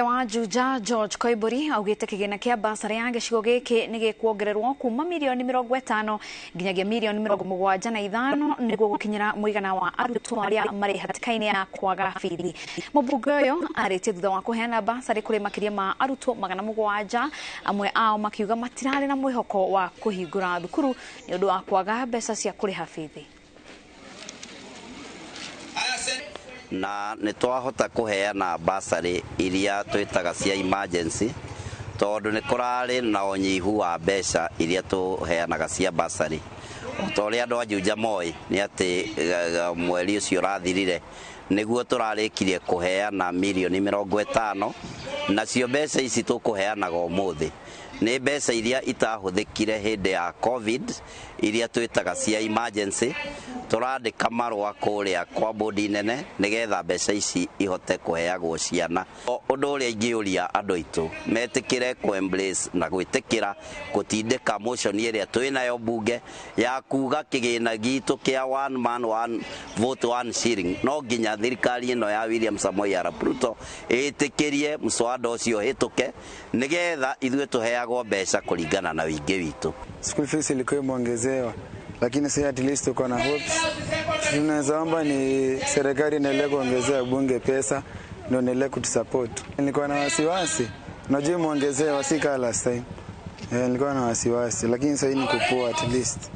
Wa Juja George Koimburi augite kigina kia basarĩ ya gĩcigo gĩkĩ nĩ gĩkuongererwo kuma mirioni 50 nginyagia mirioni 75 nĩguo gũkinyĩra mũigana wa arutwo arĩa marĩ hatĩka-inĩ ya kwaga bithi. Mũmbunge ũyũ arĩtie thutha wa kũheana basarĩ kũrĩ makĩria ma arutwo 700, amwe ao makiuga matirarĩ na mwĩhoko wa kũhingũra thukuru nĩ ũndũ wa kwaga mbeca cia kũrĩha bithi. Na nĩ twahota kũheana basarĩ iria twĩtaga cia emergency tondũ nĩ kũrarĩ na ũnyihu wa mbeca iria tũheanaga cia basarĩ. O ta ũrĩa andũ a Juja moĩ nĩ atĩ mweri ũcio ũrathirire nĩguo tũrarĩkirie kũheana mirioni 50, nacio mbeca ici tũkũheanaga ũmũthĩ nĩ mbeca iria itahũthĩkire hĩndĩ ya COVID iria twĩtaga cia emergency. Tũrandĩka marũa kũrĩa kwa bodi nene nĩgetha mbeca ici ihote kũheagwo ciana. Ũndũ ũrĩa ingĩũria andũ aitũ metĩkĩre kũ embrace na gwĩtĩkĩra gũtindĩka motion ĩrĩa twĩnayo mbunge ya kuga kĩgĩna gitũ kĩa one man one vote one shilling, no nginya thirikari ĩno ya William Samoei Arap Ruto ĩtĩkĩrie mswada ũcio ũhĩtũke nĩgetha ithuĩ tũheagwo mbeca kũringana na wĩingĩ witũ. School fees ilikuwa imeongezewa, lakini sasa at least tuko na hopes. Tunaweza omba ni serikali endelee kuongezea bunge pesa ndio endelee kutusupport. Nilikuwa na wasiwasi, unajua imeongezewa si kama last time. Nilikuwa na wasiwasi, lakini sasa niko poa at least.